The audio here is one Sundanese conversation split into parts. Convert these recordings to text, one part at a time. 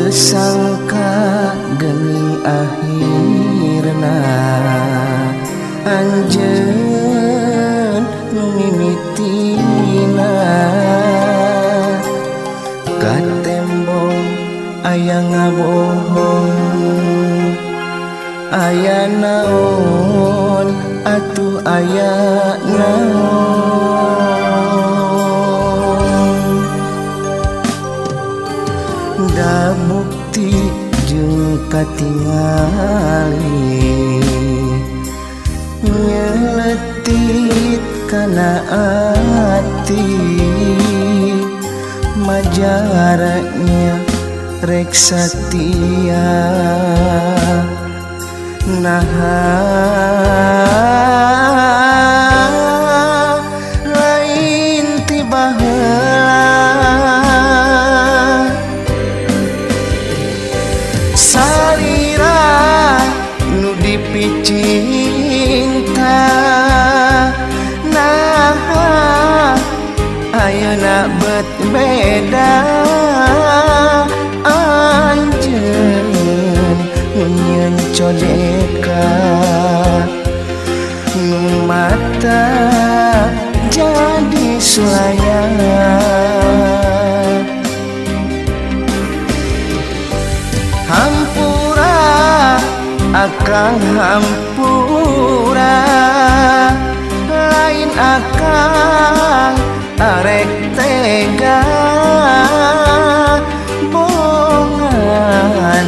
Tersangka gening akhirna anjeun nu mimitina. Katembong aya ngabohong, aya naon atuh, aya naon. Da bukti jeung katingali nyeletit kana ati, majaranya rek satia. Nah, lain ti baheula. Salira nu dipicinta, nah ayeuna bet beda. Anjeun nu nyieun codeka, nu mata jadi sulaya. Hampura akang, hampura, lain akang arek tega. Bongan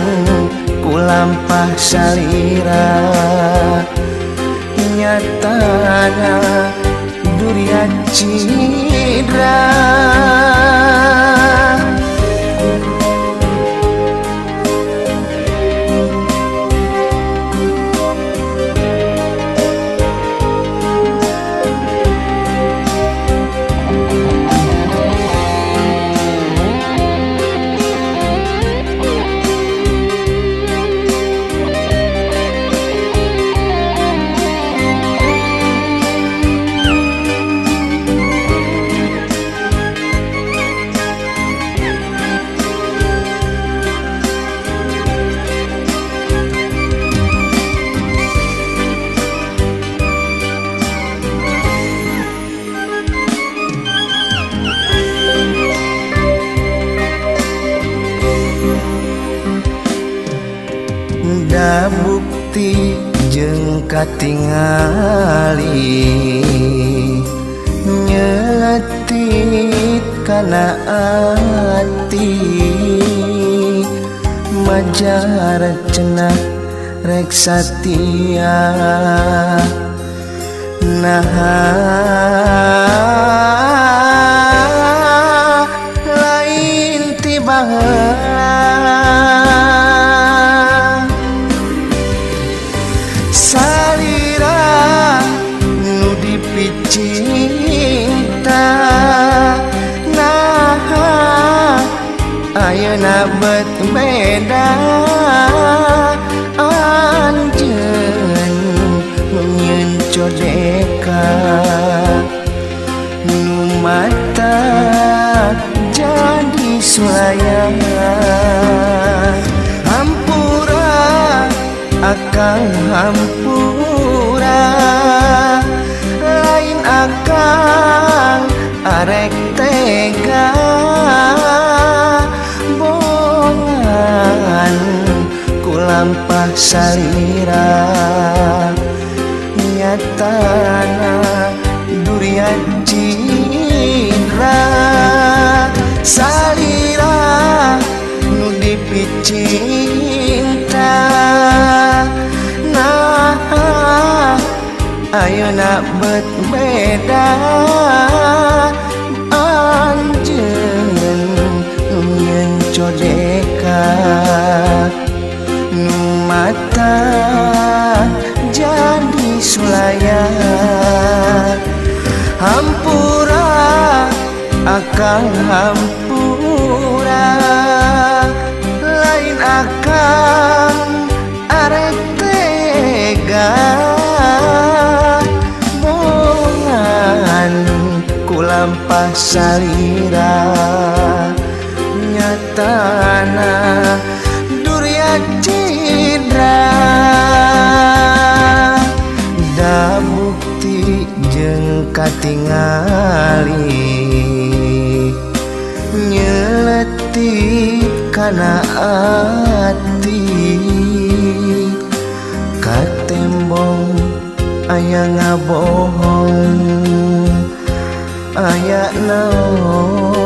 kulampah salira, nyatana durian cidra. Da bukti jeung katingali nyeletit kana ati, majar cenah rek satia. Nah, lain ti baheula. Salira nu dipicinta, nah ayeuna bet beda. Anjeun nu nyieun codeka, nu mata jadi sulaya. Hampura akang, hampura, lain akang arek tega. Bongan kulampah salira, nyatana durian cidra. Salira nu dipicinta, nah ayeuna bet beda. Anjeun nu nyieun codeka, nu mata jadi sulaya. Hampura akang, hampura, lain akang arek tega. Bongan kulampah salira, nyatana ati. Katembong aya ngabohong, aya naon.